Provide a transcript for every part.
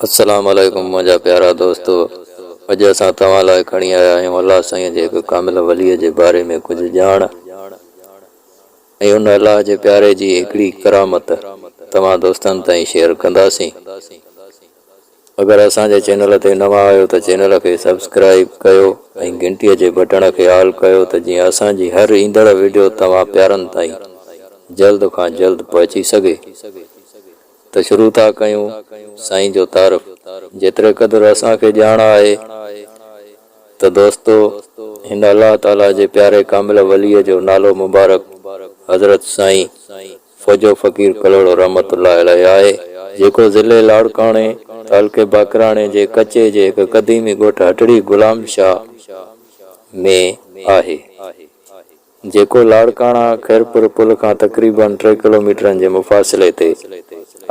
السلام عليڪم منهنجا پيارا دوستو اڄ اسان توهان لاء کڻي آيا آهيون الله سائين جي هڪ ڪامل ولي جي باري ۾ ڪجهه ڄاڻ ۽ ان الله جي پياري جي هڪڙي ڪرامت توهان دوستن تائين شيئر ڪنداسين اگر اسان جي چينل تي نوان آهيو ته چينل کي سبسڪرائيب ڪيو ۽ گهنٽي جي بٽڻ کي آل ڪيو ته جيئن اسان جي هر ايندڙ وڊيو توهان پيارن تائين جلد کان جلد پهچي سگهي. ته شروع ٿا ڪيون سائين جو تعارف جيتري قدر اسان کي ڄاڻ آهي ته دوستو هن الله تعالي جي پياري ڪامل ولي جو نالو مبارڪ حضرت سائين فوجو فقير ڪلهوڙو رحمة الله عليه آهي جيڪو ضلعي لاڙڪاڻي تعلقي باقراڻي جي ڪچي جي هڪ قديمي ڳوٺ هٽڙي غلام شاهه ۾ آهي. جيڪو لاڙڪاڻا خيرپور پل کان تقريباً ٽي ڪلوميٽرن جي مفاصلي تي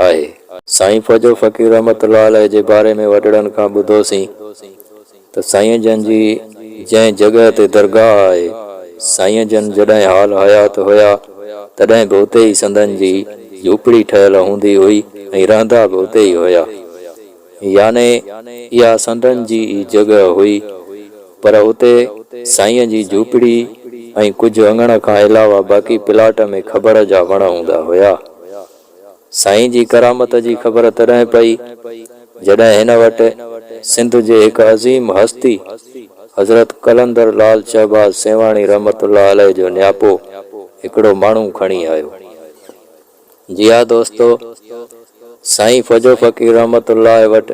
آهي. سائين فوجو فقير رحمة الله عليه جي باري ۾ وڏڙن کان ٻڌوسين ته سائين جن جي جنهن جڳهه تي درگاهه آهي، سائين جن جڏهن حال حيات هيا تڏهن به اتي ئي سندن جي جهوپڙي ٺهيل هوندي هئي ۽ رهندا به اتي ئي هيا. يعني اها سندن جي ئي جڳهه هئي، پر اتي سائينء جي جهوپڙي ۽ ڪجهه اڱڻ کان علاوه باقي پلاٽ ۾ کٻڙ جا وڻ هوندا هيا. سائين جي ڪرامت جي خبر تڏهن پئي، جڏهن هن وٽ سنڌ جي هڪ عظيم هستي حضرت قلندر لعل شهباز سيوهاڻي رحمة الله عليه جو نياپو هڪڙو ماڻهو کڻي آيو. جي ها دوستو سائين فوجو فقير رحمت الله وٽ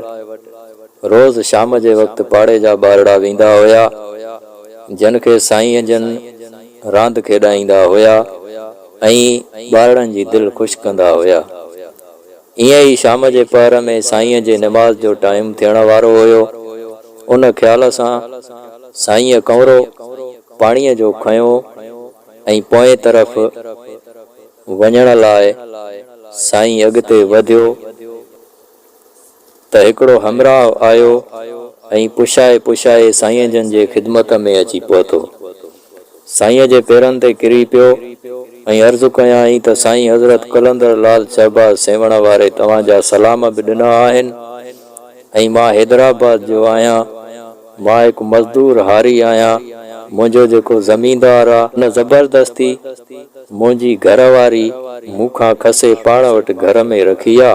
روز شام جي وقت پاڙي جا ٻارڙا ويندا هيا جن کي سائين جن راند کيڏائيندا هيا ۽ ٻارڙن جي دل خوش ڪندا هيا ائين ئي شام جي پهر ۾ سائين جي نماز جو ٽائيم ٿيڻ وارو هيو ان خيال سان سائين ڪؤنرو پاڻي جو کنيو ۽ پوئين طرف وڃڻ لاء سائين اڳتي وڌيو ته هڪڙو همراهه آيو ۽ پڇائي پڇائي سائين جن جي خدمت ۾ اچي پهتو. سائين جي پيرن تي ڪري پيو ۽ عرض ڪيائين ته سائين حضرت قلندر لعل شهباز سيوهڻ واري توهان جا سلام به ڏنا آهن ۽ مان حيدرآباد جو آهيان، مان هڪ مزدور هاري آهيان، منهنجو جيڪو زميندار آ، ان زبردستي منهنجي گهر واري مون کان کسي پاڻ وٽ گهر ۾ رکي آ،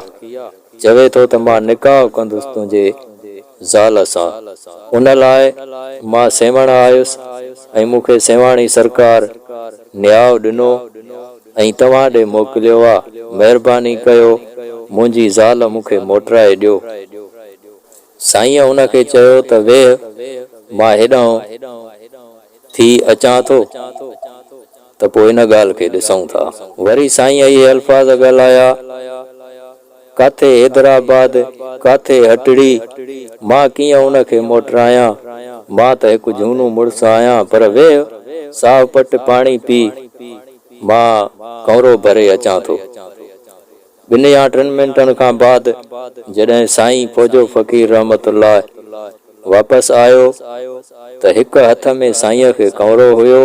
چوي ٿو ته مان نڪاح ڪندس تنهنجي زال سان، ان لاء مان سيوهڻ آيس ۽ مون کي سيوهاڻي سرڪار نياء ڏنو ۽ توهان ڏي موڪليو آ، مهرباني ڪيو منهنجي زال مون کي موٽرائي ڏيو. سائينء هن کي چيو ته ويهه، مان هيڏانهن ٿي اچان ٿو ته پوء ان ڳالهه کي ڏسون ٿا. وري سائينء اهي الفاظ ڳالهايا، ڪاٿي حيدرآباد، ڪاٿي هٽڙي، مان ڪيئن ان کي موٽرايان، مان ته هڪ جهونو مڙس آهيان، پر ويهه، ساهه پٽ پاڻي پي، مان ڪؤنرو ڀري اچان ٿو. ٻن يا ٽن منٽن کان بعد جڏهن سائين فوجو فقير رحمت الله واپس آيو ته هڪ هٿ ۾ سائينء کي ڪؤنرو هيو،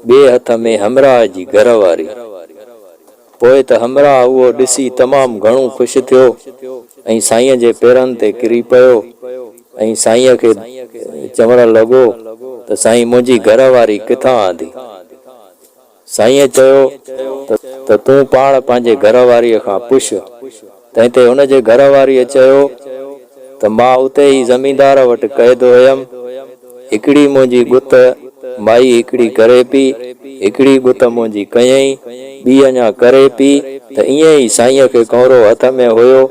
ٻئي هٿ ۾ همراهه جي گهر واري. پوء ته همراهه اهو ڏسي تمام گهڻو خوش ٿيو ۽ سائينء جي پيرن تي ڪري پيو ۽ سائينء کي چوڻ لڳو ته سائين منهنجي گهر واري ڪٿان آندي؟ سائينء چيو ته تون پاڻ پنهنجي گهر واريء کان پڇ. تنهن تي هن جي گهر واريء چيو ته مان اتي ئي زميندار وٽ قيد هيم. هڪڙي منهنجي ڳت مائي هڪڙي ڪري پي، هڪڙي ڳت منهنجي ڪيائين، ٻي اڃا ڪري پي ته ائين ئي سائينء کي ڪؤنرو هٿ ۾ هيو،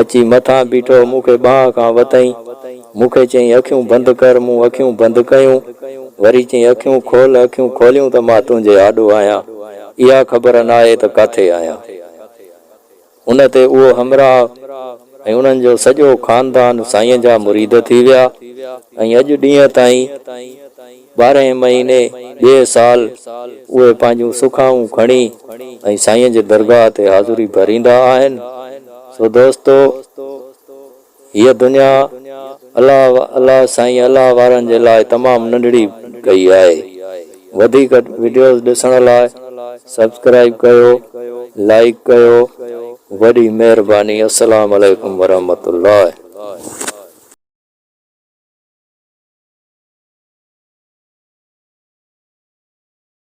اچي مٿان بيٺو، مون کي ٻانهن کان وتئين. مون کي چيائين اکيون بند ڪر، مون اکيون بند ڪيون، وري چيائين اکيون کول، اکيون کوليون ته مان تنهنجي آڏو آهيان، اها خبر ناهي ته ڪاٿي آهيان. ان تي اهو همراهه ۽ انهن جو سڄو خاندان سائين جا مريد ٿي ويا ۽ اڄ ڏينهن تائين ٻارهين مهيني ٻئي سال اهي پنهنجون سکائون کڻي ۽ سائين جي درگاهه تي حاضري ڀريندا آهن. سو دوستو! هيء دنيا الله الله سائين الله وارن جي لاء تمام ننڍڙي ڪئي آهي. وڌيڪ وڊيوز ڏسڻ لاء سبسڪرائيب ڪيو لائيڪ ڪيو وڏي مهرباني السلام عليڪم ورحمة الله.